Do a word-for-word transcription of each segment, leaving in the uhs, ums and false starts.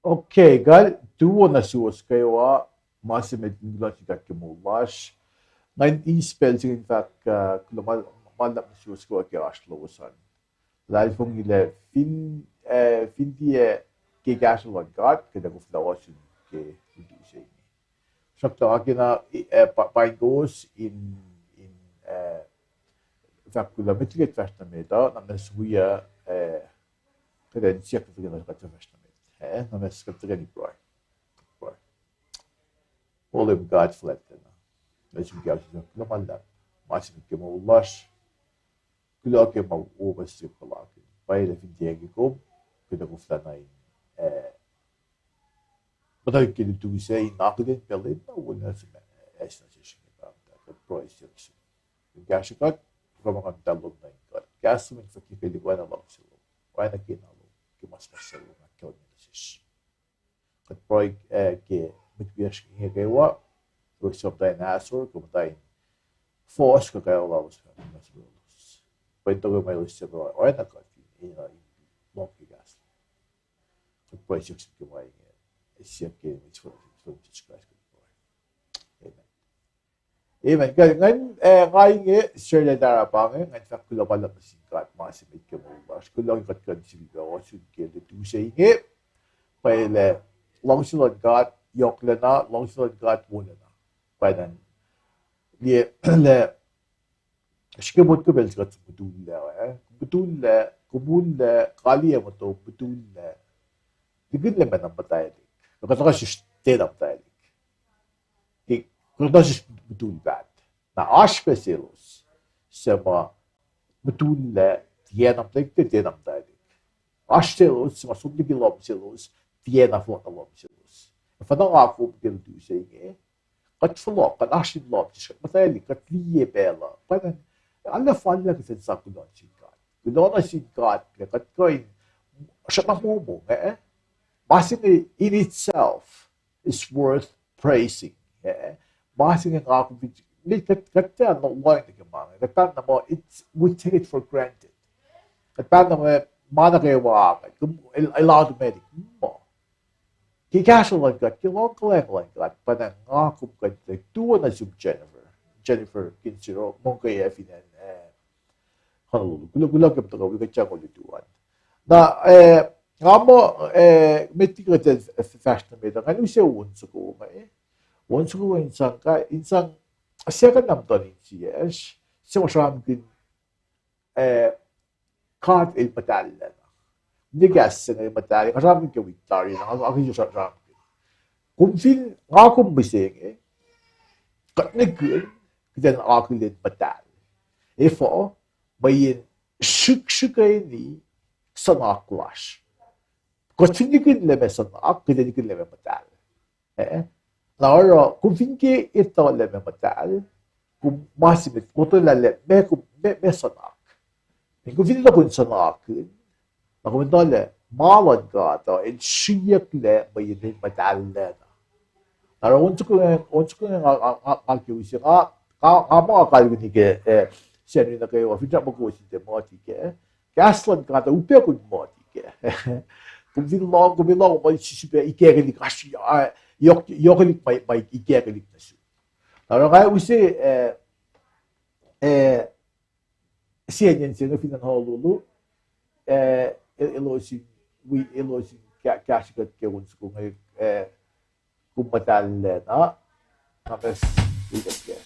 Okay, God, tuwo nuh suwos kwewa, ma se met in kuloh sin God ke moul lasr. Ngan eis pacl se inge in fahk, uh, kuloh ma, ma luhlahp nuh suwos kwewa ke oasr lowos an. Luhlahlfongi lah fin, uh, fin tiac ke kahsruh luhn God, kuht ac koflah ohsun ke lutu se inge. Srackna akena, uh, pa-, paing kowos in, in, uh, fahk kuloh met liki kuht fahsr nuh met uh, na ma suk uh, uh, kuht in siyuck tuh kena kuht fahsr nuh met. Uh, na ma suk kuht tuhkweni pruhe. Pruhe. O Leum God fuhlwactlacna, nga suk kahs in kuloh ma luhlahp, ma se met ke moul lasr, kuloh ke ma wo ma sik puhlakihn. Pwacye lah fin tiac ke kom, kuht ac koflah na in, uh, muhta ke lutu se in akihlen pacl in na wolacna se ma, uh, eis nuh sesr inge pa, kuht pruhe siyuck sum. Kahsruh kuht, kuh ma kuht muhta lom nuh in kuht. Kahs lom in fahk ke likoana luhngse lom, oacna kena lom, ke ma suhmuhslah lom, ahkkahlwemye nuh sesr. Kuht pruhe, uh, ke mwet wiyacsr inge kwewa, kuh suc muhta in ahsor, kuh muhta in fohs kuh kwewa lalos, kuh muhta in fohs. Pwacye tuh ma elos suc oacna kuht in, in, uh, in lohng ke kahs. Kuht pruhe siyuck sum ke ma inge, siyuck ke inen mwet suhfal, suhfal Jesus Christ kuht pruhe. Amen. Amen. Kuh ngan, uh, nga inge, Sarla Tarapa inge, ngan fahk kuloh ma luhlahp nuh sin God ma se met ke moul lasr. Kuloh ke kuht kuh in sifilpac ohsun ke lutu se inge. Pwacye lah luhngse luhn God yohklacna, luhngse luhn God wolacna. Pwacnwacng liye lah srihke motko pacl se kuht mutullac, eh? Mutullac, kom mutullac, kaliyac motom mutullac. Likin lah ma na muhtwaclihk. Kuht tuhkuh sesr tiacna muhtwaclihk. Ke kuht tuhkuh sesr mutul paht. Na oasr pac selos suc ma mutullac tiacna muhtwaclihk, tiacna muhtwaclihk. Oasr selos suc ma som liki lohm selos tiacna fohlohk nuh lohm selos. Ac fin nga kom ke lutu se inge, kuht fohlohk, kuht oasr in lohm sesr, kuht muhtwaclihk, kuht liye pacl uh. Pwacnwacng, arlac fal lah kuht in sang kuloh nuh sin God. Kuloh nuh sin God lah kuht kuh in srackna momong, eh? Ma se inge in itself is worth praising, eh? Ma se inge nga kom fin, kuht, kuht tiac lohng nuh ke ma inge, kuht pahng na muh it's, we take it for granted. Kuht pahng na muh ma nuh kwewa, kuht, el, el automatic, muh. Ke kahsruh luhn God, ke luhngkuhlwacng luhn God, pwacnwacng nga kom kuh in tuwo nuh sum Jennifer. Jennifer Kinsiro, Mongkeyah fin acn, eh, Honolulu. Kuloh, kuloh ke tuhkuh wi kuht sang olutu an. Na, eh, nga muh, eh, met liki kuht fahsr nuh met uh, ngan use on soko inge. On soko in sang, in sang second namton insiyacsr, se ma sramsramkihn, eh, God El muhtahllacna. Nwe kahs se inge muhtahl, nga sramsramkihn ke wik tari na, nga, nga ke sramsramkihn. Kom fin, nga kom mihsenge, kuht nihkihn, kuht in akihlen muhtahl. Efuh, mweyen srihksrihkeni suhnak lasr. Kuht fin nihkihn lah ma suhnak, kuht ac nihkihn lah ma muhtahl. Eh? Na oruh, kom fin ke etuh lah ma muhtahl, kom ma se met, kom etuh lah ma, kom ma, ma suhnak. Kom fin etuh kom suhnak, na kom etuh lah ma luhn God uh, el sriyucklac mweyen el muhtahllacna. Na oruh on soko inge, on soko inge nga, nga, nga, nga ke use, nga, nga, nga muh nga kalweni ke, eh, Sacnri nuh kwewa, finsrak muh kowos in tiac muhti kac. Kahs luhn God uh upac kom muhti kac. Kom fin lohng, kom fin lohng, kom sisipacl ikackihn, oasr, ah, yohk, yohkwelihk ma, ma ikackihn nuh sum. Na oruh nga use, eh, eh, sie acn se inge fin acn Honolulu, eh, el-, elos in, wi, elos in ka-, kahsrwe kuht ke on soko inge, eh, kom muhtahllacna, na mes, wi kuht kac.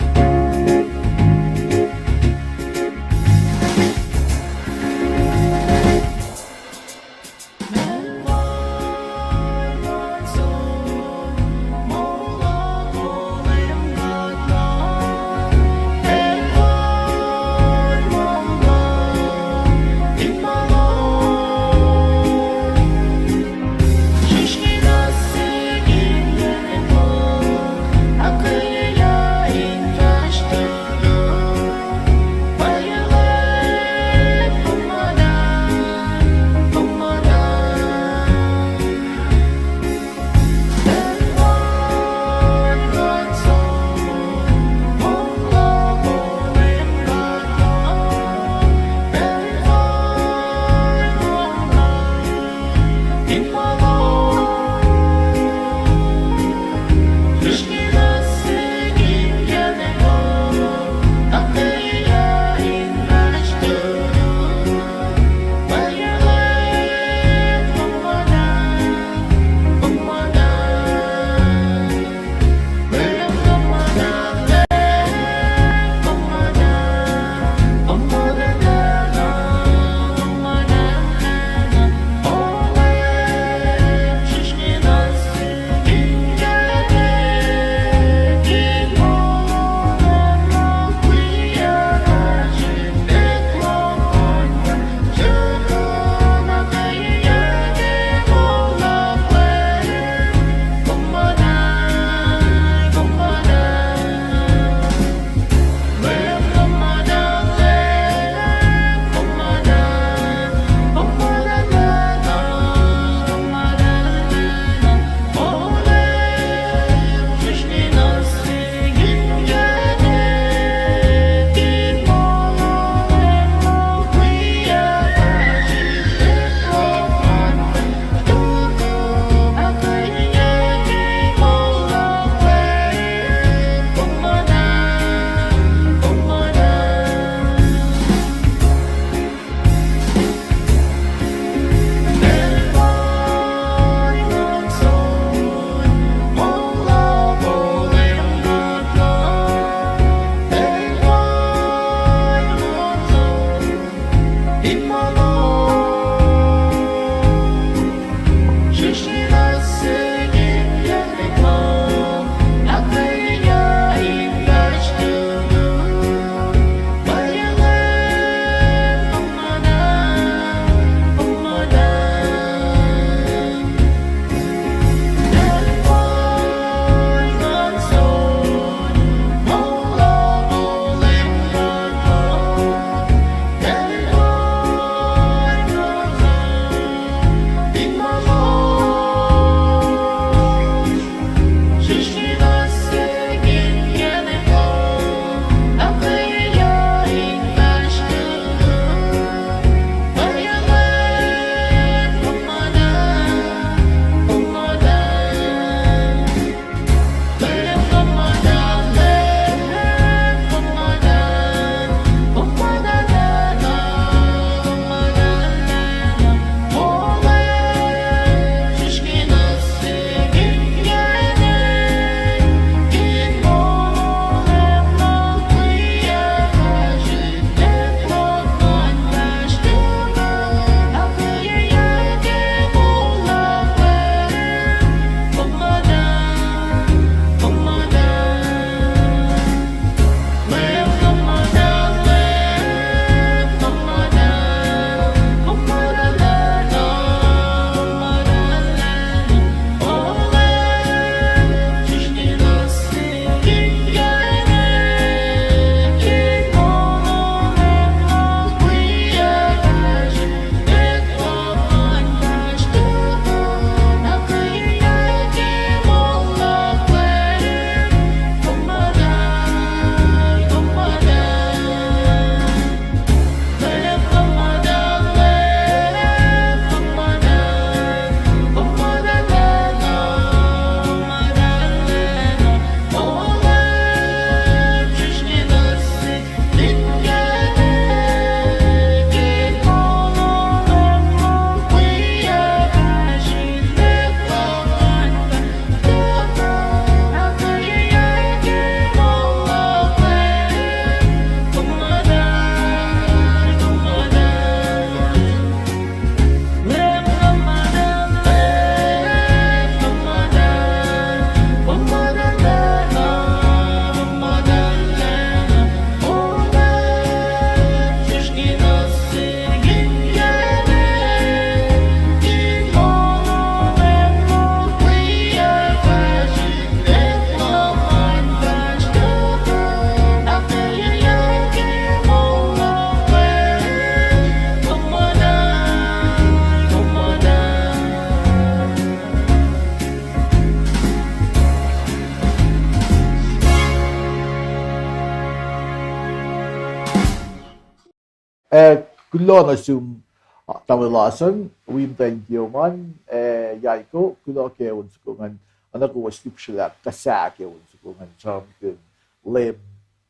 Eh, kuloh nuh sum, ah, Tamuhlwel Larson, wi muhtwacn kiyom an, eh, Yaiko, kuloh ke on soko ingacn, oacna kowos lihpsrelah kuhsah ke on soko ingacn, sramsramkihn Leum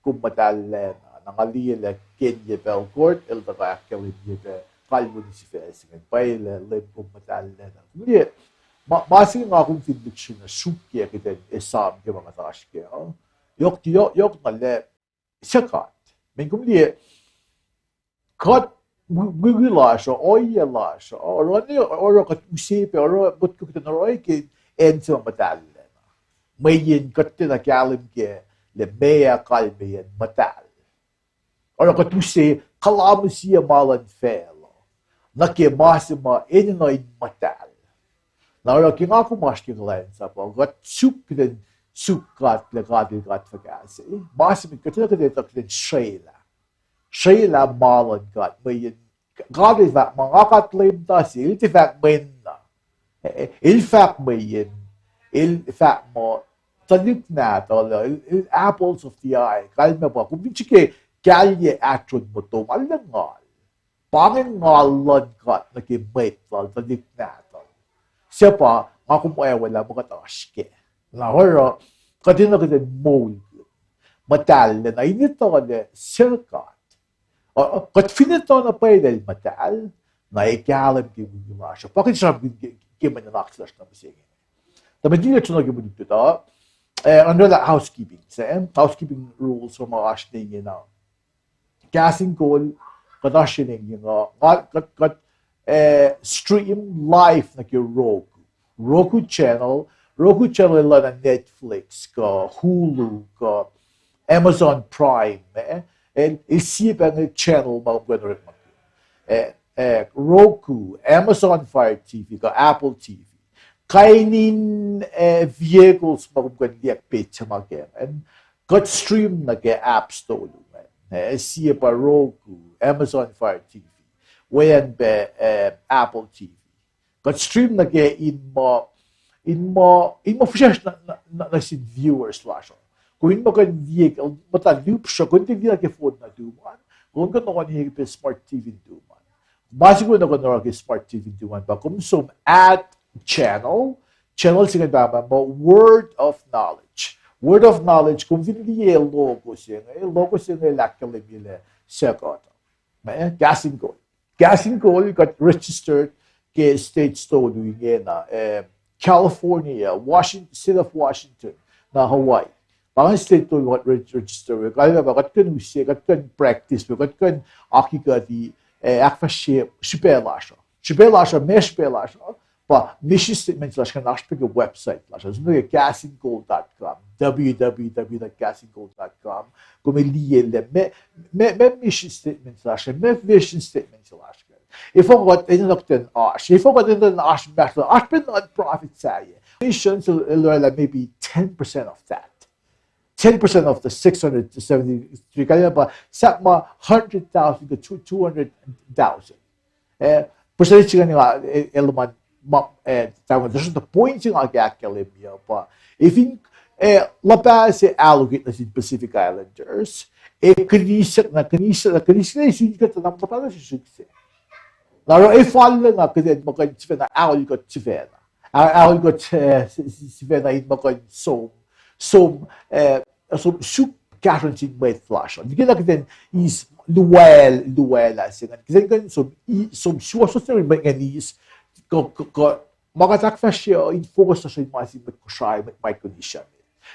kom muhtahllacna. Na nga liye lah Kenya Belcourt el tuhkuh ahkkahlwemye pac kalweni sifac se ingacn, pwacye lah Leum kom muhtahllacna. Kom liye, ma, ma se nga kom fin lihksreni sruokyac kuht in esam ke ma kuht oasr kac uh, yohk, yohk, yohk na lah suc God. Mweyen kom liye, kuht wi-, wi-, wi lasr uh, ohiyac lasr uh, oruh, oruh kuht use pac, oruh motko kuht in oruh ke acn se ma muhtahllacna. Mweyen kuht tiacna kahlwem kac lah meac kalmeyacn muhtahl. Oruh kuht use kalmac sie ma luhn facluh nuh ke ma se ma enenuh in muhtahl. Na oruh ke nga kom oasr ke kuhlwacnsap uh, kuht suk kuht in suk God lah God el God fuhkah se. Ma se met kuht enenuh kuht etuh kuht in srwaclah. Srwaclah ma luhn God, mweyen God el fahk muh nga God Leum tase, el tiac fahk mweyen na. El fahk mweyen, el fahk muh tuhlihk nahtuhl, el, el apples of the eye, kalmac pa, kom fin srihke kahlyac ahtron motom, arlac ngal. Pa ingacn ngal luhn God nuh ke mwet lal, tuhlihk nahtuhl. Suc pa nga kom oacwacack lah ma kuht oasr kac. Na oruh, kuht enenuh kuht in moulkihn muhtahllacna in etuh lah suc God. Uh, kuht fin etuh na pwacye lah el muhtahl, na ac kahlwem ke wi lasr uh. Pa kuht sramsramkihn ke, ke mwe nuhnak se lasr nuh mihsenge. Tuh met liki kuht som nuh ke mwe lutlut uh, eh, under the housekeeping, se, housekeeping rules ma oasr ne ingena. Kahs in kol, kuht oasr ne inge, nga, kuht, kuht, eh, stream live nuh ke Roku. Roku channel, Roku channel el oacna Netflix, kuh Hulu, kuh Amazon Prime, eh? El, el sie pac inge channel ma kom kuh in orekmakihn. Eh, eh, Roku, Amazon Fire T V, kuh Apple T V. Kain in, eh, vehicles ma kom kuh in liye petsac ma ke ingacn. Kuht stream nuh ke apps tolu ingacn. Eh, sie pa Roku, Amazon Fire T V, weacng pac, eh, Apple T V. Kuht stream nuh ke in muh, in muh, in muh fihsracsr nuh, nuh, nuh, nuh sin viewers lasr uh. Kom in muh kuh in liye, muhta lihpsruh, kom in liye nuh ke phone na tuhmom an, kom kuh in oan ke smart T V in tuhmom an. Ma se kom kuh in oruh ke smart T V in tuhmom an pa kom som add channel, channel se ingacn pa ma muh Word of Knowledge. Word of Knowledge, kom fin liye logo se inge, logo se inge el ahkkahlwemye lah suc kuht uh. Eh, Kahs in Kol. Kahs in Kol kuht registered ke states tolu ingena, eh, California, Washington, State of Washington, na Hawaii. Pa ingacn state tolu kuht reg-, register we, kalmac pa kuht kuh in use, kuht kuh in practice we, kuht kuh in akihkuhti, eh, ahkfahsrye srihpac lasr uh. Srihpac lasr uh, meac srihpac lasr uh, pa mission statement lasr kuh in oasr pac ke website lasr uh. Som nuh ke kahs in kol dot com, W W W dot kahs in kol dot com. Kom liye lah meac, meac, meac mission statement lasr uh, meac vision statement lasr uh. Efuh kuht enenuh kuht in oasr, efuh kuht enenuh in oasr inmahsrlon, oasr pac non-profit sahyac. Missions el, el oraclah maybe ten percent of that. Ten percent of the six hundred to seventy-three, kalmac pa sahp ma hundred thousand to two, two hundred thousand. Eh, percentage se ingacn, eh, el ma, ma, eh, tamuhlwel, the point se nga ke ahkkahlwemye pa, if in, eh, luhpah se allocate nuh sin Pacific Islanders, eh, kihnisyak na, kihnisyak na, kihnisyak na, sun kuht na luhpah nuh sesr se. Na oruh ac fal na kuht in muh kuh in sifacna aol kuht sifacna. Aol kuht, eh, si-, si-, sifacna in muh kuh in som, som, eh, som suk kahsruh nuh sin mwet lasr uh. Liki na kuht in eis luwacl, luwacl ah se ingacn, kuht in kuh in som, som suwohswohs nuh sin mwet ingacn eis, kuh, kuh, kuh ma kuht ahkfahsrye uh in focus nuh sin ma sin mwet Kosrae, mwet Micronesia.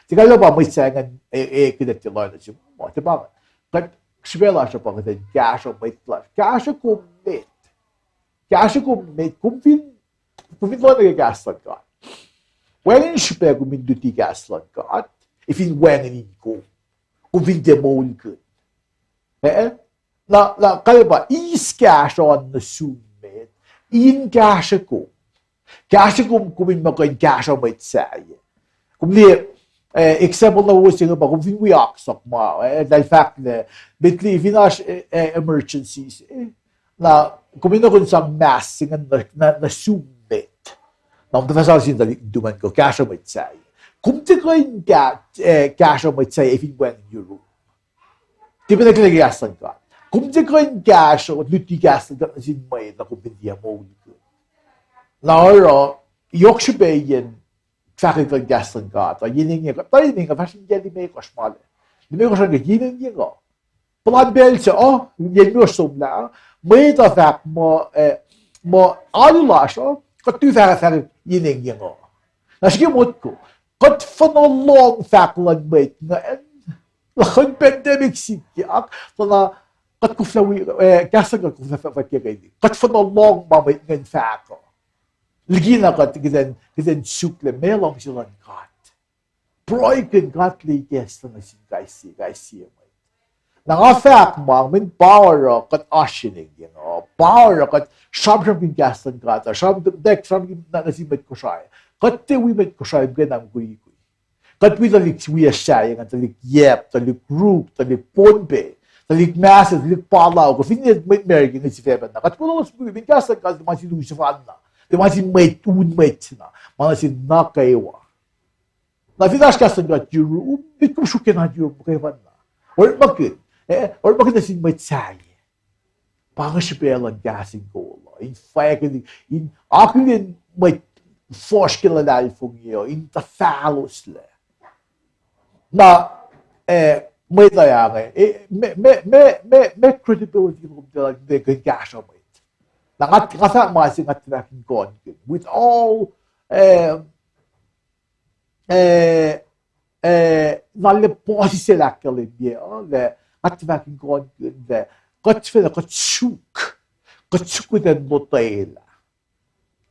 Tiac kalmac pa mwet sahyac ingacn, eh, eh, kuht ac tiac lohacng nuh sin ma tiac pa ingacn. Kuht srihpac lasr uh pa kuht in kahsruh mwet lasr. Kahsruh kom met. Kahsruh kom met, kom fin, kom fin lohacng nuh ke kahs luhn God, wacngihn srihpac kom in luti kahs luhn God, ac fin wacngihn in kom, kom fin tiac moulkihn. Eh? Na, na kalmac pa eis kahsruh an nuh sum met in kahsruh kom. Kahsruh kom, kom in muh kuh in kahsruh mwet sahyac. Kom liye, eh, example na wo se inge pa kom fin wi oak sohkma, eh, eltahl fahk lah, met liki fin oasr, eh, eh, emergencies, eh, na kom enenuh in sang mask se ingacn nuh, nuh, nuh sum met. Na kom tuh fah sang sin tuhlihk nuhtum an kuh kahsruh mwet sahyac. Kom tiac kuh in kah-, eh, kahsruh mwet sahyac fin wacngihn yurum. Tiac pacna ke kahs luhn God. Kom tiac kuh in kahsruh, luti kahs luhn God nuh sin mwet, na kom fin tiac moulkihn. Na oruh, yohk srihpac yen fahkwack luhn kahs luhn God uh, yen inge, kuht tuh yen inge, fahsr in yac limekohsr ma lac. Limekohsr an ke yen inge uh. Puhlan pacl se uh, yen limekohsr somlah uh, mwet uh fahk muh, eh, muh alu lasr uh, kuht tu fahk, fahk yen inge uh. Na srihke motko, kuht fuhnuh lohng fahk luhn mwet ingacn, luhn pandemic sikyak, tuh na kuht koflah wi, eh, kahs luhn God koflah fah-, fahkwack wi. Kuht fuhnuh lohng ma mwet ingacn fahk uh. Likina kuht, kuht in, kuht in suk lah meac luhngse luhn God. Pruhekihn God liki kahs luhn nuh sin kais sie, kais sie mwet. Na nga fahk ma, mweyen pa oruh kuht oasr yen inge uh, pa oruh kuht sramsramkihn kahs luhn God uh, sram, sramkihn nuh sin mwet Kosrae. Kuht tiac wi mwet Kosrae muhkwena mukwikwi. Kuht wi tuhlihk wiyacsr sahyac ingacn, tuhlihk Yap, tuhlihk Ruk, tuhlihk Pohnpei, tuhlihk Mahsel, tuhlihk Palau, kuh finne mwet America inge sifacpacna. Kuht puhla mukwikwi, mweyen kahs luhn God, ma sin u sefanna, ma sin mwet, un mwet sena, ma nuh sin nuh kwewa. Na fin oasr kahs luhn God yurum, met kom sruokyac na yurum muhkwena. Orekmakihn, eh, orekmakihn nuh sin mwet sahyac. Pa inge srihpac luhn kahs in kol uh, in fahk, in, in akihlen mwet fuhsr ke luhlahlfongi uh, in tuhfahloslac. Na, eh, mwet uh inge, eh, meac, meac, meac, meac, meac credibility lom tuh, tuh kuh in kahsruh mwet. Na nga, nga fahk ma se nga tiac fahk in kohnkihn. With all, eh, eh, eh, na lah puhsisacl ahkkahlwemye uh, lah nga tiac fahk in kohnkihn lah kuht sifacna, kuht suk, kuht suk kuht in lotwelah,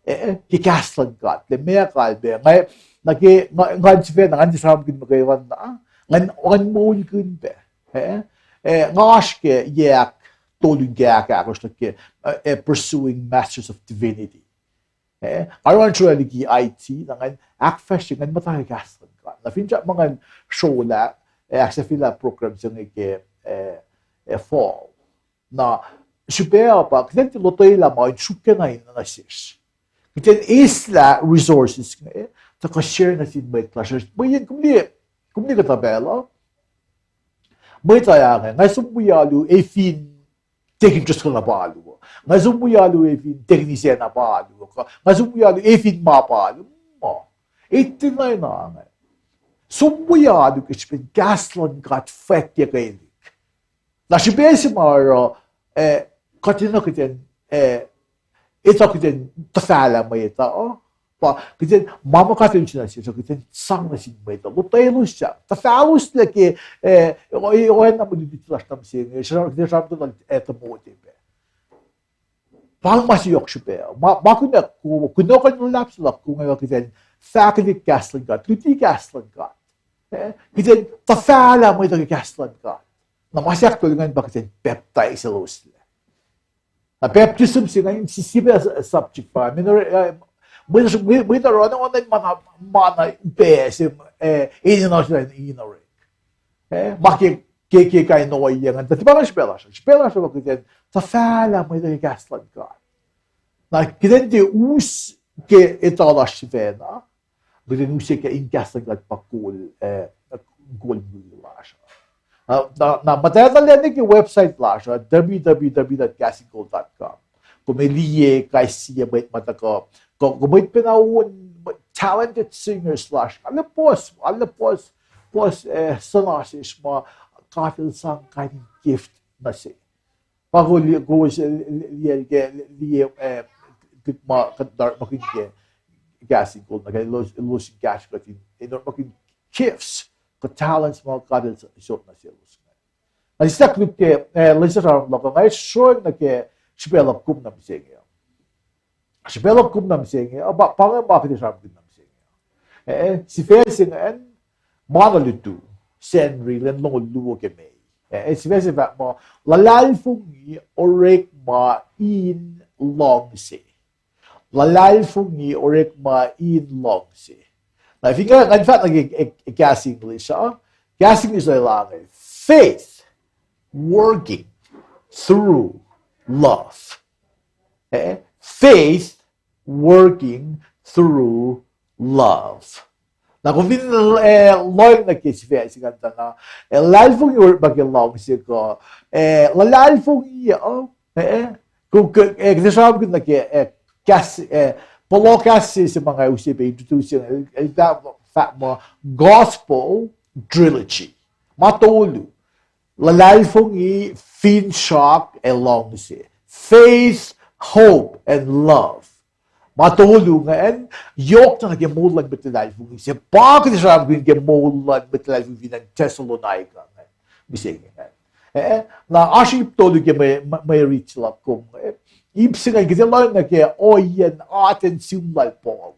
eh, ke kahs luhn God lah meac kalmac, nga, na ke, nga, ngan sifacna, ngan tiac sramsramkihn muhkwena, ngan, ngan moulkihn pac, eh, eh, nga oasr ke yac ahktolu ke ahkosr nuh ke, eh, eh, Pursuing Masters of Divinity. Eh, nga oruh sruoh liki I T, na ngan ahkfahsrye, ngan muhta ke kahs luhn God. Na finsrak ma ngan srolah, eh, ahksahfyelah program se inge ke, eh, eh, fall. Na srihpac uh pa, kuht in tiac lotwelah ma in sruokyac na in nuh sesr. Kuht in eislah resources inge, tuhkuh share nuh sin mwet lasr. Mweyen kom liye, kom liye kuhtuh pacl uh, mwet uh inge, nga som wi alu ac fin taking just kuh na pa alu uh. Nga som wi alu ac fin taking isacna pa alu uh. Kuh nga som wi alu ac fin ma pa alu uh. Eighty-nine ange. Som wi alu ke srihpen kahs luhn God fwackyuck elihk. Na srihpac se ma oruh, eh, kuht enenuh kuht in, eh, etuh kuht in tuhfahlah mwet uh, pa kuht in ma ma kuht in sina se, kuht in sang nuh sin mwet uh, lotwelos, tuhfahloslac ke, eh, oacna mwe luti lasr nuh mihsenge, kuht in sramsramkihn, eh, tuh mote pac. Pa ma se yohk srihpac, ma, ma kunohkohn, kunohkohn luhlahp se luhk uh inge kuht in fahkwelihk kahs luhn God, luti kahs luhn God. Eh, kuht in tuhfahlah mwet uh ke kahs luhn God. Na ma se ahktolu ingacn pa kuht in pacptaiseloslac. Na baptism se ingacn, si-, srihpac subject pa, mwet, mwet, mwet oruh oacna ma na, ma na upac se, eh, enenuh se in orek. Eh, ma ke, ke, ke kain ohiyac ingacn, tuh tiac pa inge srihpac lasr, srihpac lasr pa kuht in tuhfahlah mwet uh ke kahs luhn God. Na kuht in tiac us ke etuh lasr sifacna, kuht in use ke in kahs luhn God pa kol, eh, kol mwe lasr. Na, na, na muhtwacta lacna ke website lasr uh, w w w dot kahs in kol dot com. Kom liye kais sie mwet ma tuhkuh, kom, kom mwet pacna on talented singers lasr. Arlac puhs, arlac puhs, puhs, eh, suhna sesr ma God El sang kain in gift nuh se. Pa kowos, kowos, eh, liye, liye, eh, ma kuht orekmakihn ke kahs in kol nuh ke elos, elos in kahsruh kuht in, in orekmakihn gifts kuh talents ma God El sot nuh selos. Na sislah koluk ke, eh, lwen sesr luhk uh, nga sroang nuh ke srihpac luhk kom nuh mihsenge. Srihpac luhk kom nuh mihsenge, pa, pa inge ma kuht sramsramkihn nuh mihsenge. Eh, sifac se ingacn, ma na lutu, Sacnri, lwen longoul luo ke Me. Eh, sifac se fahk muh, luhlahlfongi orekma in luhngse. Luhlahlfongi orekma in luhngse. Na fin nga, ngan fahk nuh ke, eh, kahs English uh, kahs English uh lah inge, faith working through love. Eh, faith working through love. Na kom fin, eh, lohng nuh ke sifac se ingacn tuh na, eh, luhlahlfongi orekma ke luhngse kuh, eh, luhlahlfongi uh, eh, kom, eh, kuht ac sramsramkihn nuh ke, eh, kahs, eh, pohloh kahs se, se ma nga use pac introduce, eh, el fahk, fahk muh gospel trilogy. Ma tolu. Luhlahlfongi, finsrak, ac luhngse. Faith, hope, and love. Ma tolu ingacn, yohk na nuh ke moul luhn mwet luhlahlfongi se. Pa kuht ac sramsramkihn ke moul luhn mwet luhlahlfongi fin acn Thessalonica ingacn. Mihsenge ingacn. Eh, na oasr ip tolu ke mwe, mwe, mwe riti se luhk kom, eh. Ip se ingacn kuht ac lohng nuh ke ohiyacn atacn sihm lal Paul.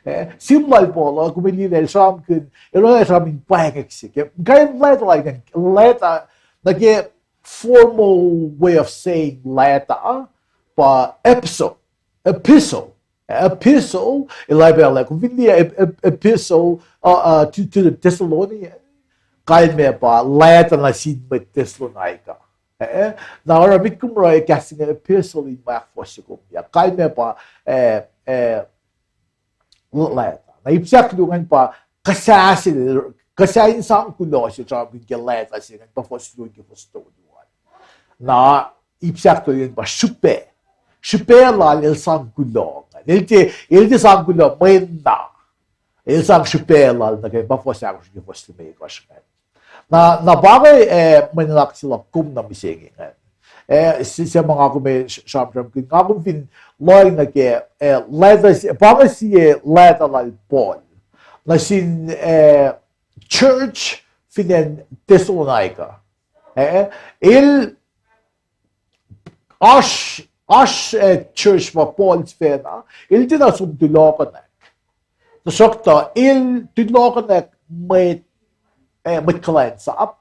Eh, sihm lal Paul uh, kom liye lah el sramsramkihn, el oruh el sramsramkihn pwacngwack se ke, kain leta lal ingacn, leta, nuh ke formal way of saying leta, pa epistle, epistle, epistle, el ac pacl lah, kom fin liye ep-, ep-, epistle, uh, uh, to, to the Thessalonians, kalmac pa leta nuh sin mwet Thessalonica. Eh, na oruh met kom oruh kahs inge epistle in ma ahkfohsye kom ah, kalmac pa, eh, eh, leta. Na ip se ahkluo ingacn pa kuhsah se, kuhsah in sang kuloh se, sramsramkihn ke leta se ingacn pa fuhs luo ke fuhs tolu an. Na ip se ahktolu ingacn pa srihpac. Srihpac lal el sang kuloh ingacn. El tiac, el tiac sang kuloh mweyen na. El sang srihpac lal nuh ke pa fuhs ahkosr ke fuhs limekohsr ingacn. Na, na pa inge, eh, mwe nuhnak se luhk kom nuh mihsenge ingacn. Eh, se, se ma nga kom ac sramsramkihn, nga kom fin lohng nuh ke, eh, leta se, pa inge sie leta lal Paul nuh sin, eh, church fin acn Thessalonica. Eh, el oasr, oasr, eh, church ma Paul sifacna, el tiacna som tulohkohnak. Tuhsruhktuh el tulohkohnak mwet, eh, mwet kuhlwacnsap,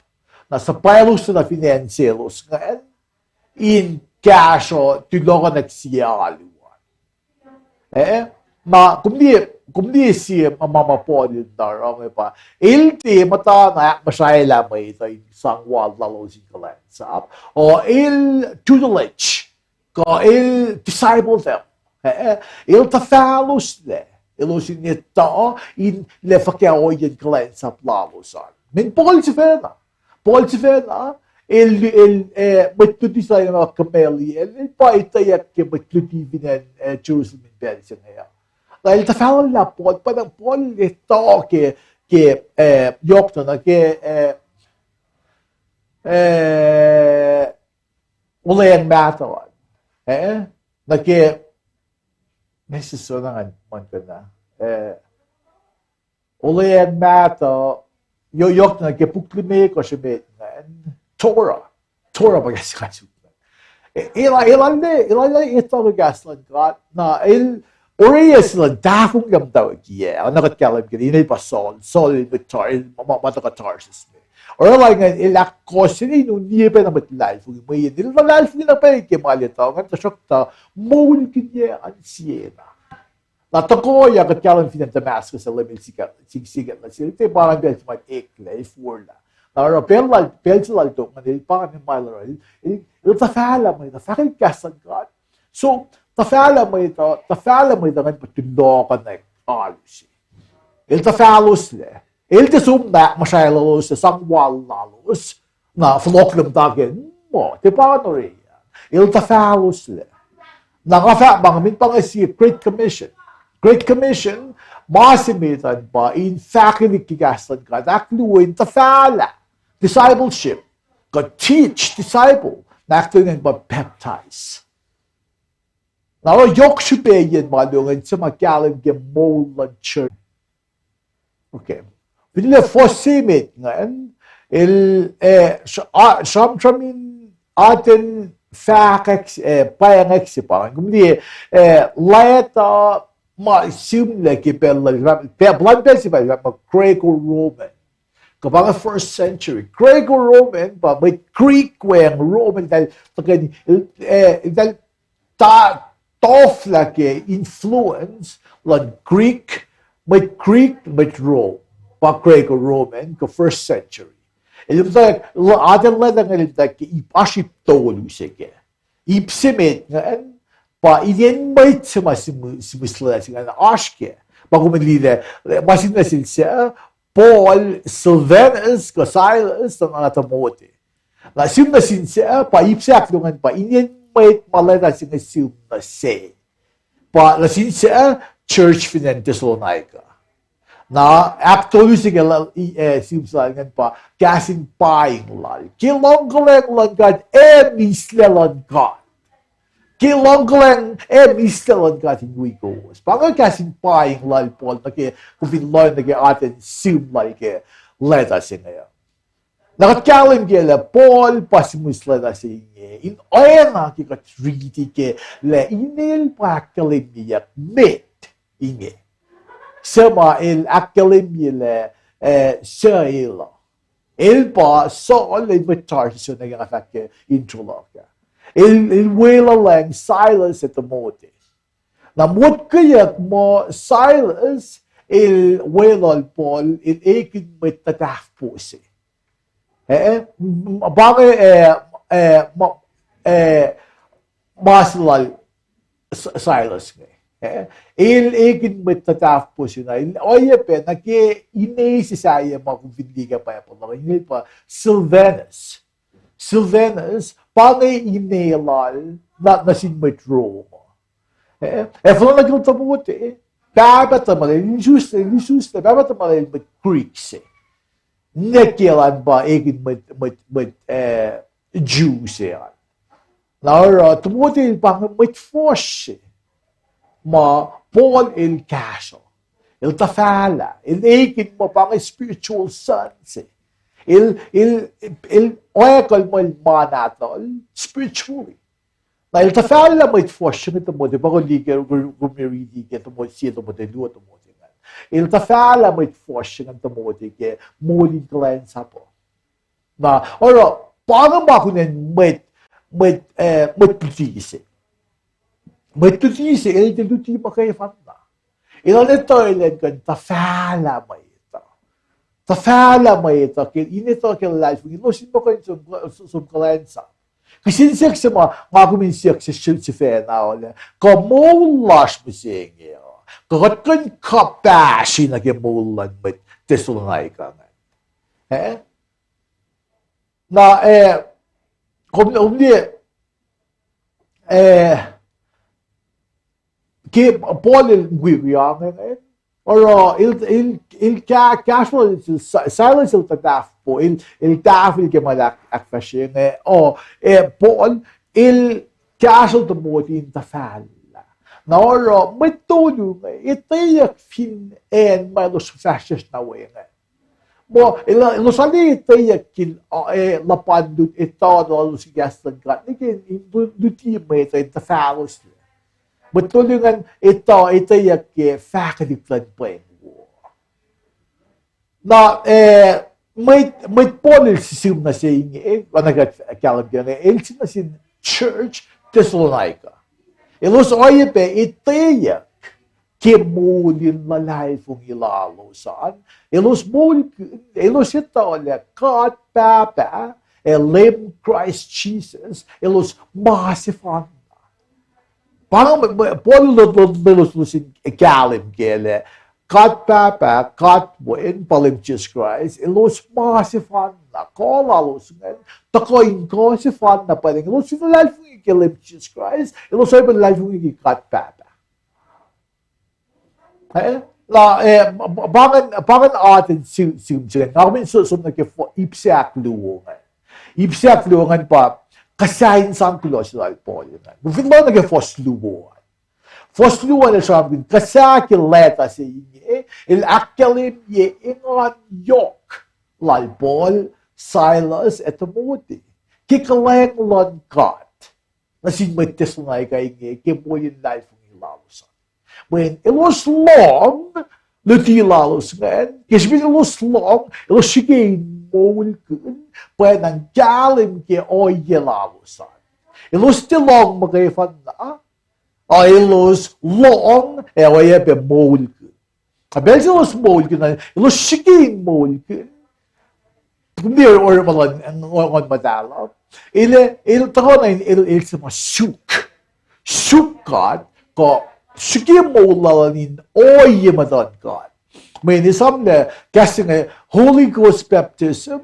na suhpwaclos na fin acn selos ingacn, in kahsruh tulohkohnak sie alu an. Eh, na kom liye, kom liye sie ma, ma, ma Paul el oruh inge pa, el tiac muhta na ahkmuhsraelah mwet uh in sang wal lalos in kuhlwacnsap, uh, el tutelage, kuh el disciple them. Eh, el tuhfahloslac elos in etuh in lah fuhkah ohiyacn kuhlwacnsap lalos an. Mweyen Paul sifacna, Paul sifacna, el, el, eh, mwet luti se lal Gamaliel, el, el pa etweyuck ke mwet luti fin acn, eh, Jerusalem in pacl se inge uh. Na el tuhfahloslac Paul, pa na Paul el etuh ke, ke, eh, yohk na nuh ke, eh, eh, Olweacng Mahtuh an. Eh, nuh ke, ma se sona ngan muhkena, eh, Olweacng Mahtuh, yo-, yohk na ke puk limekohsr emet ingacn, Torah. Torah pa kahs in suk. E-, el, el, el, el, el etuh ke kahs luhn God, na el, orekma se luhn tahfonglac muhtwacwacack, ac na kuht kahlwem ke ine pa Saul, Saul el mwet Tar-, el ma, ma, ma tuhkuh Tarsus me. Oruh lal ingacn el ahkkohsye, el uniyac pacna mwet luhlahlfongi, mweyen el luhlahlfongi na pwacye ke ma el etuh ingacn, tuhsruhktuh moulkihnyac an siena. Na tuhkuh ya kuht kahlwem fin acn Damascus, el Leum el sika-, sik-, sikyak nuh sel, el tiac pa ngan pacl se ma eklac, el forlah. Na oruh pacl lal, pacl se lal tok ingacn, el pa ngan ma el oruh, el, el, el tuhfahlah mwet uh, fahkwack kahs luhn God. So, tuhfahlah mwet uh, tuhfahlah mwet uh ingacn pa tulohkohnak alu se. El tuhfahloslac. El tiac som na ahkmuhsraeloslac, sang wal lalos. Na fohlohk lom take, muh, tiac pa ngan orekma. El tuhfahloslac. Na nga fahk ma nge, mweyen pa inge sie Great Commission. Great Commission, ma se met an pa in fahkelihk ke kahs luhn God, ahkluo in tuhfahlah, discipleship, kuh teach, disciple, na ahkluo ingacn pa baptize. Na oruh yohk srihpac yen ma luo ingacn se ma kahlwem ke moul luhn church. Okay. Finne fuhs se met ingacn, el, eh, sra-, a-, sramsram in atacn fahkwack, eh, pwacngwack se pa ingacn. Kom liye, eh, leta ma sihmlac ke pacl lal, pacl, puhlan pacl se pa, ma Greco-Roman. Kuh pa inge first century. Greco-Roman pa mwet Greek weacng Roman, eltahl tuhkweni, eh, eltahl ta-, tohflah ke influence luhn Greek, mwet Greek, mwet Rome, pa Greco-Roman ke first century. El muhtwacwacack, atacn leta ingacn el muhtwacwacack ke ip, oasr ip tolu se kac. Ip se met ingacn pa inen mwet se ma sihmihs-, sihmihslac se ingacn oasr kac. Pa kom in liye, ma se nuh sel sac, Paul, Silvanus, kuh Silas, na, na Timothy. Na sihm nuh sin sac, pa ip se ahkluo ingacn pa inen mwet ma leta se inge sihm nuh se. Pa nuh sin sac, church fin acn Thessalonica. Na ahktolu se ke, eh, sihm se lal ingacn pa kahs in paing lal. Ke luhngkuhlwacng luhn God, ac mislac luhn God. Ke luhngkuhlwacng ac mislac luhn God in wi kowos. Pa inge kahs in paing lal Paul nuh ke, kom fin lohng nuh ke atacn sihm lal ke leta se inge. Na kuht kahlwem ke lah Paul pa sihmihs leta se inge in oacna ke kuht riti ke lah inel pa ahkkahlwemyeyuck met inge. Suc ma el ahkkahlwemye lah, eh, suc el uh. El pa Saul el mwet Tarsus, nuh ke nga fahk ke intro luhk ah. El, el weluhlacng Silas ac Timothy. Na motkweyuck muh Silas el weluhl Paul el ekihn mwet tuhtahfpo se. Eh, pa inge, eh, eh, ma, eh, ma se lal Silas inge. Eh, el ekihn mwet tuhtahfpo se na, el oacyacpac nuh ke ine se sahyac ma kom fin liye ke Bible uh, inel pa Silvanus. Silvanus, pa inge ine lal, na, nuh sin mwet Rome. Eh, ac fohlohk nuh ke Timothy, pahpah tuhmwacl, el isuslac, el isuslac, pahpah tuhmwacl el mwet Greek se. Ninac kiyacl an pa ekihn mwet, mwet, mwet, eh, Jew se an. Na oruh Timothy el pa inge mwet fuhsr se ma Paul el kahsruh. El tuhfahlah, el ekihn muh pa inge spiritual son se. El, el, el oacyacpac muh el ma nahtuhl spiritually. Na el tuhfahlah mwet fuhsr se inge Timothy, pa kom liye ke, kom riti ke Timothy, sie Timothy, luo Timothy ingacn. El tuhfahlah mwet fuhsr se inge Timothy ke moul in kuhlwacnsap uh. Na oruh pa inge ma kunacn mwet, mwet, eh, mwet luti se. Mwet luti se, el tiac luti muhkwena. El etuh elan kuh in tuhfahlah mwet uh. Tuhfahlah mwet uh ke in etuh ke luhlahlfongi, elos in muh kuh in som, som kuhlwacnsap. Kihsen siyuck se ma nga kom in siyuck se sifacna uh lah, kuh moul lasr mihsenge uh, kuh kuht kuh in kuhpahsri nuh ke moul luhn mwet Thessalonica ingacn. Eh? Na, eh, kom, kom liye, eh, ke Paul el mukwikwi inge, oruh el, el, el ka-, kahsruh, Silas el tuhtahfpo, el, el tahfwelah ke ma el ahk-, ahkfahsrye inge, o, eh, Paul el kahsruh Timothy in tuhfahlah. Na oruh mwet tolu inge etweyuck fin acn ma elos fahsryucsr nuh we inge. Muh, el, elos arlac etweyuck ke, eh, luhpan lut, etuh lalos ke kahs luhn God nuh ke in lu-, luti mwet uh in tuhfahlos. Mwet tolu ingacn etuh, etweyuck ke fahkwelihk luhn pweng wo. Na, eh, mwet, mwet Paul el sihm nuh se inge, eh, oacna kuht kahlwem ke inge, el sihm nuh sin church Thessalonica. Elos oacyacpac etweyuck ke moul in luhlahlfongi lalos an. Elos moulkihn, elos etuh lah God Pahpah ac Leum Kraist Jisus, elos ma sefanna. Pa inge, Paul el, el, elos, elos in kahlwem ke lah God Pahpah, God Wen, pa Leum Jisus Kraist, elos ma sefanna, kuh lalos ingacn tuhkuh in kuh sefanna pwacnwacng elos fin luhlahlfongi ke Leum Jisus Kraist, elos oacyacpac luhlahlfongi ke God Pahpah. Eh? Na, eh, pa ingacn, pa ingacn atacn sihm se ingacn. Nga kom in som nuh ke ip se ahkluo ingacn. Ip se ahkluo ingacn pa kuhsa in sang kuloh se lal Paul ingacn. Kom fin lohng nuh ke fuhs luo an. Fuhs luo an el sramsramkihn kuhsa ke leta se inge, el ahkkahlwemye engan yohk lal Paul, Silas, ac Timothy ke kuhlwacng luhn God nuh sin mwet Thessalonica inge ke moul in luhlahlfongi lalos an. Mweyen elos lohng luti lalos ingacn, ke srihpen elos lohng, elos srihke in moulkihn, pwacnwacng kahlwem ke ohiyac lalos an. Elos tiac lohng muhkwena, a elos lohng ac oacyacpac moulkihn. A pacl se elos moulkihn, elos srihke in moulkihn. Kom liye orekma luhn Nguhn Muhtahl uh. El, el tuhkuh na el, el se ma suk. Suk God, kuh srihke moul lal an in ohiyac muhtuhn God. Mweyen esam lah kahs se inge Holy Ghost baptism,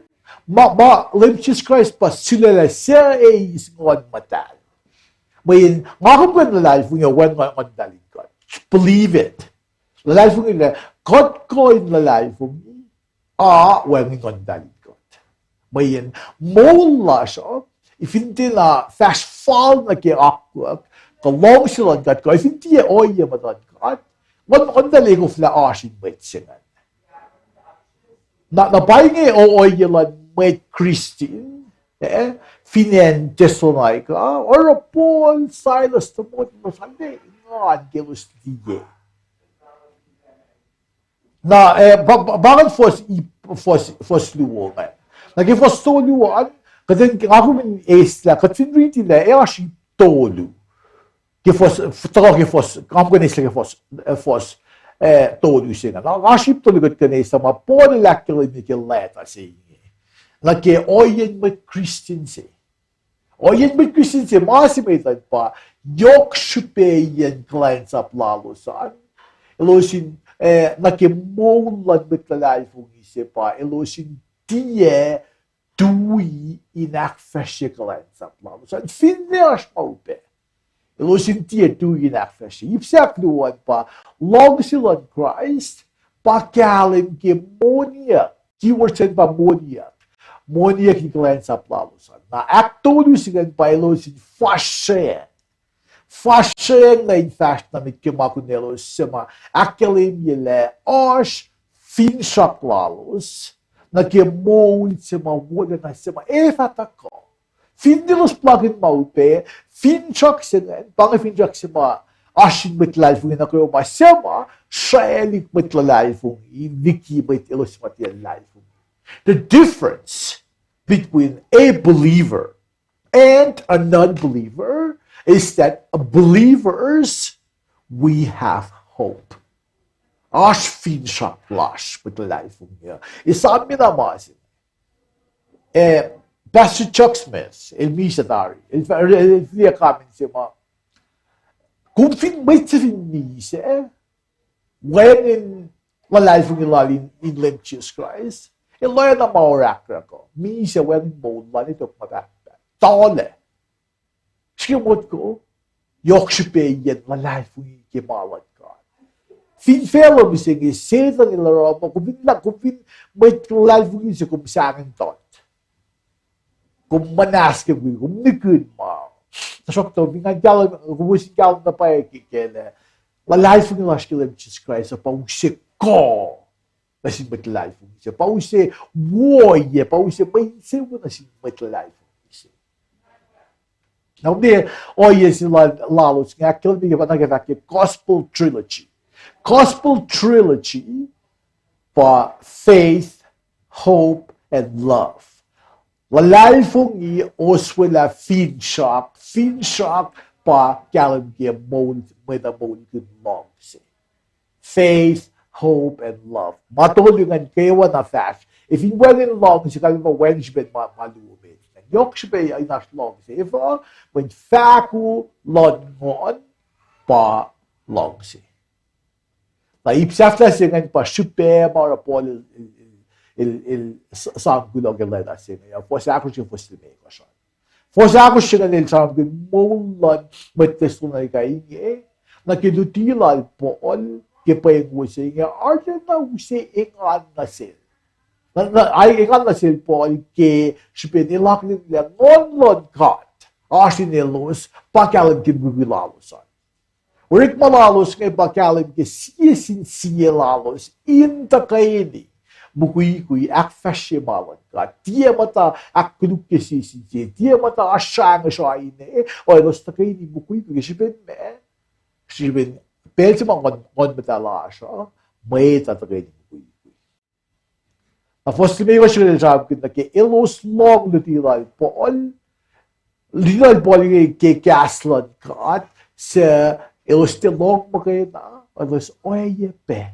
ma, ma Leum Jisus Kraist pa sulaclah suc eis Nguhn Muhtahl. Mweyen nga kom kuh in luhlahlfongi wacngihn Nguhn Muhtahl in God. Believe it. Luhlahlfongi lah kuht kuh in luhlahlfongi a wacngihn Nguhn Muhtahl in God. Mweyen moul lasr uh, fin tiacna fahsr fal nuh ke akwuck kuh luhngse luhn God, kuh fin tiac ohiyac muhtuhn God, Nguhn, Nguhn Muhtahl ac koflah oasr in mwet se ingacn. Na, na pa inge o-, ohiyac luhn mwet Kristin, eh, fin acn Thessalonica, oruh Paul, Silas, Timothy, elos arlac engan ke elos liye. Na, eh, pa, pa, pa ingacn fuhs, fuhs, fuhs luo ingacn. Na ke fuhs tolu an, kuht in, nga kom in eislah, kuht fin riti lah, ac oasr ip tolu. Ke fuhs, tuhkuh ke fuhs, nga kom in eislah ke fuhs, eh, fuhs, eh, tolu se ingacn. Na oasr ip tolu kuht kuh in eislah ma Paul el ahkkahlwemye ke leta se inge. Na ke ohiyacn mwet Kristin se. Ohiyacn mwet Kristin se ma se met an pa, yohk srihpaciyacn kuhlwacnsap lalos an. Elos in, eh, nuh ke moul luhn mwet luhlahlfongi se pa, elos in tiac tui in ahkfahsrye kuhlwacnsap lalos an. Finne oasr ma upac, elos in tiac tui in ahkfahsrye. Ip sahk luo an pa, luhngse luhn Kraist pa kahlwem ke moniyuck. Keyword se pa moniyuck. Moniyuck in kuhlwacnsap lalos an. Na ahktolu se ingacn pa elos in fahsrwacng. Fahsrwacng na in fahsr nuh met ke ma kunaclos se ma ahkkahlwemye lah oasr finsrak lalos nuh ke moul se ma wolacna se ma ac fah tuhkuh. Finne elos puhlakihn ma upac, finsrak se ingacn, pa inge finsrak se ma oasr sin mwet luhlahlfongi nuh kwewa ma se ma sraclihk mwet luhlahlfongi liki mwet elos ma tiac luhlahlfongi. The difference between a believer and a non-believer is that believers, we have hope. Oasr finsrak lasr mwet luhlahlfongi uh. Esam na ma se, eh, Pastor Chuck Smith, el misac tari, el, el, el fihliyac comment se ma, kom fin mwet se fin misac, wacngihn luhlahlfongi lal in, in Leum Jisus Kraist, el oacna ma orahkrahk uh, misac wacngihn moul lal in tok ma pahtpaht. Tuhlac. Srihke motko, yohk srihpaciyacn luhlahlfongi ke ma luhn God. Fin facluh mihsenge, Setuhn el oruh muh, kom fin lah, kom fin mwet luhlahlfongi se kom sahngweng tot. Kom muhnahs ke wi, kom nihkihn ma. Tuhsruhktuh, fin ngan kahlwem, kom wi sin kahlwem na pwacye ke, ke lah luhlahlfongi lasr ke Leum Jisus Kraist uh pa use kuh nuh sin mwet luhlahlfongi se, pa use woiyac, pa use mwe insewowo nuh sin mwet luhlahlfongi se. Na kom liye ohiyac se la-, lalos inge ahkkahlwemye ke pa na ke fahk ke gospel trilogy. Gospel trilogy pa faith, hope, and love. Luhlahlfongi, oswelah, finsrak, finsrak pa kahlwem ke moul, mwet uh moulkihn luhngse. Faith, hope, and love. Ma tolu ingacn kwewa na fahsr. Ac fin wacngihn luhngse, kalmac pa wacngihn srihpen ma, ma luo met. Yohk srihpac in oasr luhngse. Efuh? Mweyen fahko luhn nguhn pa luhngse. Na ip sahflah se ingacn pa srihpac ma oruh Paul el, el, el, el s-, sang kuloh ke leta se inge, fuhs ahkosr, fuhs limekohsr an. Fuhs ahkosr se ingacn el sramsramkihn moul luhn mwet Thessalonica inge, nuh ke luti lal Paul ke pweng wo se inge, arulacna use engan nuh sel. Na, na, a engan nuh sel Paul ke srihpen el akihlen lah Nguhn luhn God oasr in elos, pa kahlwem ke mukwikwi lalos an. Orekma lalos inge pa kahlwem ke sie sin sie lalos in tuhkweni mukwikwi ahkfahsrye ma luhn God. Tiac muhta ahkkoluk ke sie sin sie, tiac muhta oasr srangosra ine, o elos tuhkweni mukwikwi ke srihpen meac? Srihpen pacl se ma Nguhn, Nguhn Muhtahl oasr uh, mwet uh tuhkweni mukwikwi. Na fuhs limekohsr el sramsramkihn nuh ke elos lohng luti lal Paul, luti lal Paul ke, ke kahs luhn God, suc elos tiac lohng muhkwena, elos oacyacpac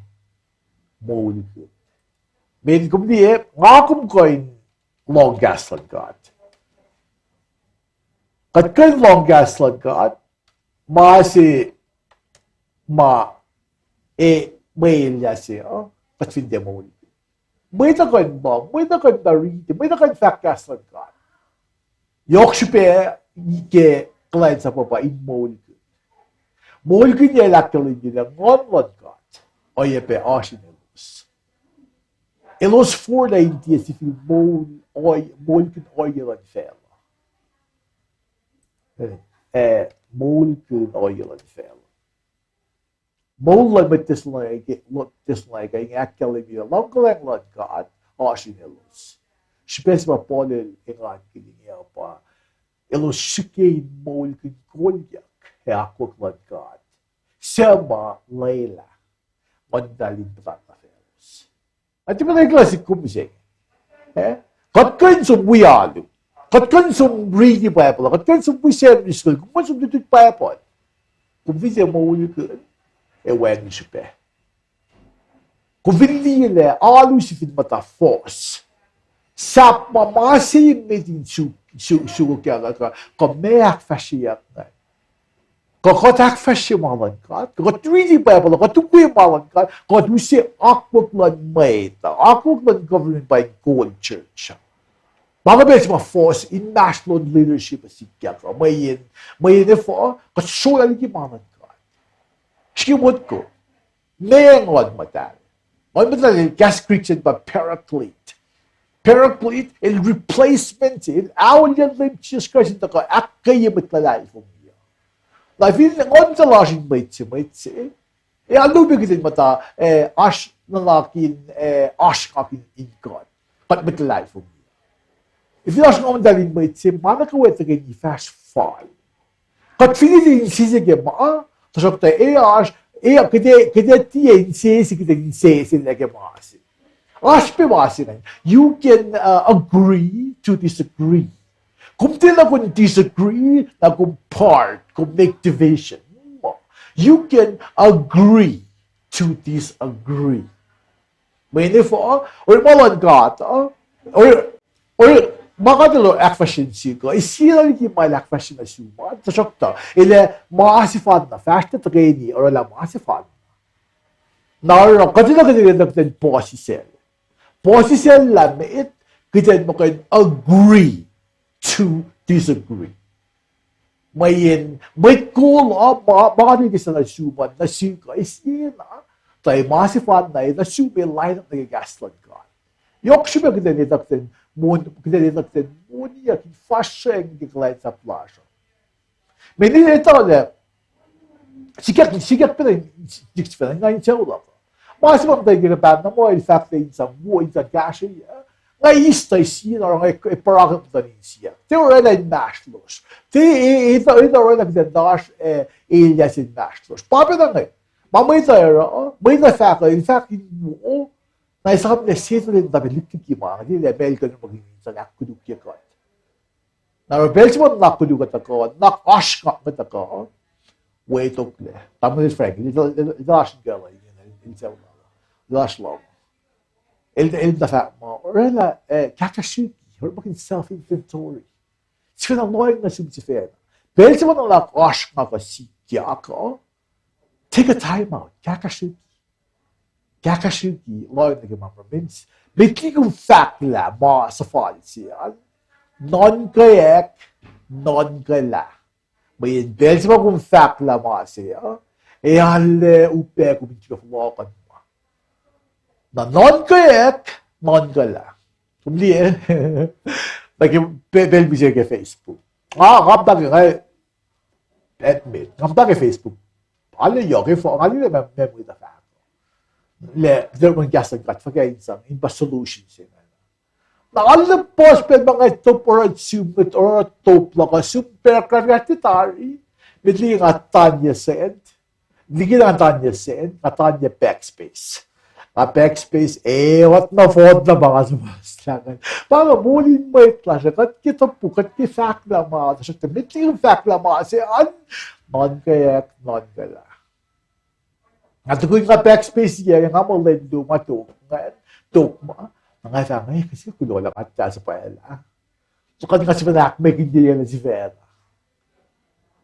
moulkihn. Mweyen kom liye, nga kom kuh in lohng kahs luhn God. Kuht kuh in lohng kahs luhn God, ma se ma, e, mwe elyah se uh, kuht fin tiac moulkihn. Mwet uh kuh in lohng, mwet uh kuh in riti, mwet uh kuh in fahk kahs luhn God. Yohk srihpac ke kuhlwacnsap uh pa in moulkihn. Moulkihn el ahkkahlwemye lah Nguhn luhn God oacyacpac oasr in elos. Elos forlah in tiac sifil moul, moulkihn ohiyac luhn facluh. Eh, moulkihn ohiyac luhn facluh. Moul luhn mwet Thessalonica, Thessalonica inge ahkkahlwemye luhngkuhlwacng luhn God oasr in elos. Srihpac se ma Paul el engankihn inge uh pa, elos srihke in moulkihn kolyuck ac akwuck luhn God, suc ma lwelah Nguhn Muhtahl in puhtatlac faclos. Ati mene klasik kom se. Eh? Kuht kuh in som wi alu. Kuht kuh in som riti Bible. Kuht kuh in som wi Sunday school. Kom kuh in som lutlut Bible. Kom fin tiac moulkihn, ac wacngihn srihpac. Kom fin liye lah alu sifil muhta fohs, sahp ma ma se met in su, su, sukokyak, kuh, kuh meac ahkfahsryeyuck ingacn. Kuh kuht ahkfahsrye ma luhn God, kuh kuht riti Bible, kuht ukwe ma luhn God, kuht use akwuck luhn mwet uh, akwuck luhn government pa in kol church. Ma inge pacl se ma fohs inmahsrlon leadership uh sikyak uh, mweyen, mweyen efuh, kuht srolah liki ma luhn God. Srihke motko, meac Nguhn Muhtahl? Nguhn Muhtahl el kahs Greek se pa paraclete. Paraclete, el replacement, el aolyacn Leum Jisus Kraist in tuhkuh ahkkweye mwet luhlahlfongi uh. Na fin Nguhn Muhtahl oasr in mwet se, mwet se, ac alu pac kuht in muhta, eh, oasr nuhnak in, eh, oasr ngak in, in God, kuht mwet luhlahlfongi. Fin oasr Nguhn Muhtahl in mwet se, ma nuh kwewa tuhkweni fahsr fal. Kuht fin tiac insese ke ma, tuhsruhktuh e oasr, e, kuht, kuht tiac insese, kuht insese lah ke ma se. Oasr pac ma se ingacn. You can, uh, agree to disagree. Kom tiac na kom disagree, na kom part, kom make division. You can agree to disagree. Mweyen efuh, oruh ma luhn God uh, oruh, oruh ma God el ahkfahsrye nuh sihk uh, e sie na liki ma el ahkfahsrye nuh sum an, tuhsruhktuh el ac ma sefanna fahsr tuh tuhkweni orwaclah ma sefanna. Na oruh kuht in, kuht in, kuht in puhsisacl. Puhsisacl lah met, kuht in muh kuh in agree to disagree. Mweyen mwet kol uh, ma, ma nuh ke sel nuh sum an, nuh sihk uh, e sie na, tuh ma sefanna nuh sum an line up nuh ke kahs luhn God. Yohk srihpac kuht in etuh kuht in mon-, kuht in etuh kuht in moniyuck in fahsracng ke kuhlwacnsap lasr uh. Mweyen etuh lah, sikyak, sikyak pacna, sikyak pacna, nga in sucu luhk. Ma se ma muhta ke pacl na muh el fahk lah in sang wo, in sang kahsruh, nga eis tuh sie na oruh nga parak muhta in siyuck. Tiac orwaclah inmahsrlosr. Tiac, e, e, orwaclah kuht in oasr, e, elyah se inmahsrlosr. Pa pacna inge. Ma mwet uh oruh, mwet uh fahk, el fahk in wo, na esam lah settle in tabe lihkliki ma, tiac lah pacl kuh in muhkihn in sang ahkkolukye kuht. Na oruh pacl se ma nuhnak koluk uh tuhkuh, nuhnak oasr ngak inge tuhkuh, wetoklac. Tamuhlwel Frank, el, el, el oasr in kacl inge, el, el, el oasr lohng. El, el na fahk muh, orwaclah, eh, kahkahsrihki, orekmakihn self-inventory. Sifacna lohacng nuh sum sifacna. Pacl se ma nuhnak oasr ngak uh sikyak uh, take a time out, kahkahsrihki. Kahkahsrihki, lohacng nuh ke ma, ma, means, met liki kom fahklah ma suhfal se an, nuhnkweyuck, nuhnkwaclah. Mweyen pacl se ma kom fahklah ma se uh, e arlac upac kom in tiac fohlohk an ma. Na nuhnkweyuck, nuhnkwaclah. Kom liye, nuh ke pe-, pacl mihsenge ke Facebook. Nga, nga muhta ke, nga admit, nga muhta ke Facebook. Arlac yohk, efuh, nga liye lah memory tuh fahk lah, tiac mweyen kahs luhn God fuhkah in sang, in pa solution se ingacn. Na arlac puhs pacl ma nga top oruh sum, oruh top luhk uh sum paragraph ah tiac tari, met liki nga tanya send, liki nga tanya send, nga tanya backspace. Nga backspace, e, what na fot na pa nga suhmuhslah ingacn. Pa nga moul in mwet lasr uh, kuht ke topuk, kuht ke fahklah ma, tuhsruhktuh met liki fahklah ma se an, nuhnkweyuck, nuhnkwaclah. Nga tukun nga backspace yac, nga muh lwen luo ma tok, nga tok ma, na nga fahk, e, kase kuloh lah nga tah suhpwaclah. So kuht nga sifacna ahkmekihn yac nuh sifacna.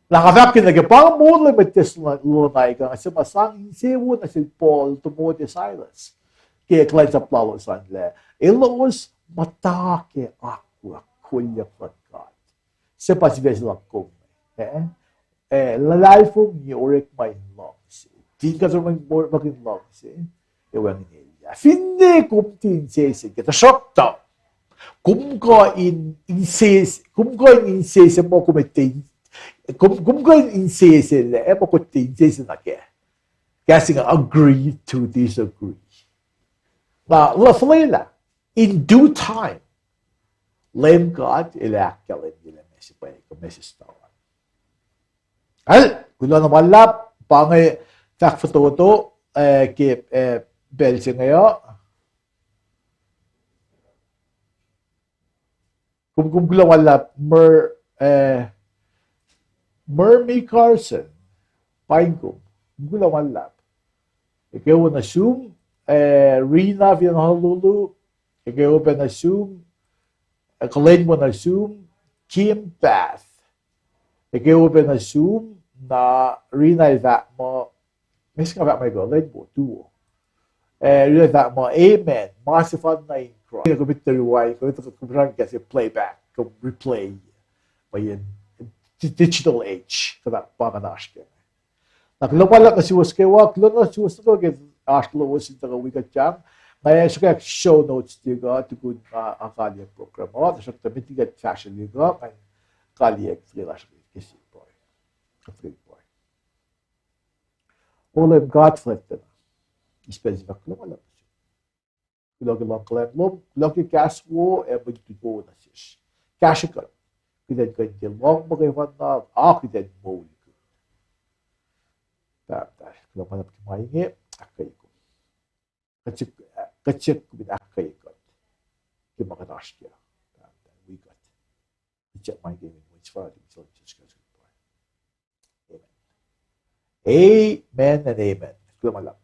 Na nga fahk ke nuh ke pa moul luhn mwet Thessalonica, se ma sang insewowo nuh sel Paul, Timothy, Silas ke kuhlwacnsap lalos an lah elos muhta ke akwuck kolyuck luhn God, se pa sifac se luhk kom, eh, eh, luhlahlfongi, orekma in luhngse, fin kuht orekmakihn luhngse, ac wacngihn elyah. Finne kom tiac insese ke, tuhsruhktuh kom kuh in insese, kom kuh in insese muh kom tiac, kom, kom kuh in insese lah, eh, muh kom tiac insese nuh kac. Kahs inge, agree to disagree. Na, luhf lwelah, in due time, Leum God El ac ahkkahlwemye lah meac se pwacye kuh meac se stawal. Al, kuloh na ma luhlahp, pa inge fahk fototo, eh, ke, eh, pacl se inge uh. Kom, kom kuloh ma luhlahp, Mer, eh, Mermi Carson, paing kom, kom kuloh ma luhlahp. Ekuh wo nuh sum, eh, Rina Vian Honolulu, ekuh wo pac nuh sum, eh, kuhlwacnwo nuh sum, Kim Path. Ekuh wo pac nuh sum, na Rina el fahk muh, meac se nga fahk muh ekuh, lwen wo, tuwo. Eh, Rina el fahk muh, amen, ma sefanna in Kraist. Kom etuh why, kom etuh kom sramsram ke se playback, kom replay. Mweyen di-, digital age, kuht pa kuht oasr ke. Na kuloh ma luhlahp nuh suwos kwewa, kuloh nuh suwos nuh kwewa ke oasr lowos in tuhkuh wi kuht yang. Nga sruhkwack show notes tiac kuh tukun nga akaliyac program uh, tuhsruhktuh met liki kuht fahsrwelihk uh, ngan kaliyac ke lasr ke sie pruhe. Kuht fin pruhe. O Leum God fuhlwactlacna, eis pacl se inge kuloh ma luhlahp nuh sum. Kuloh ke luhngkuhlacng lom, kuloh ke kahs wo ac mwe lutlut wo nuh sesr. Kahsrwe kuht, kuht in kuh in tiac lohng muhkwena, a kuht in moulkihn. Pahpah, kuloh ma luhlahp ke ma inge, ahkkweye kom. Kuht siyuck, kuht siyuck kom in ahkkweye kuht ke ma kuht oasr kac. Pahpah, wi kuht. Kuht siyuck ma inge ke inen Wen sefanna, Jisus Kraist. Amen. Amen and amen. Kuloh ma luhlahp.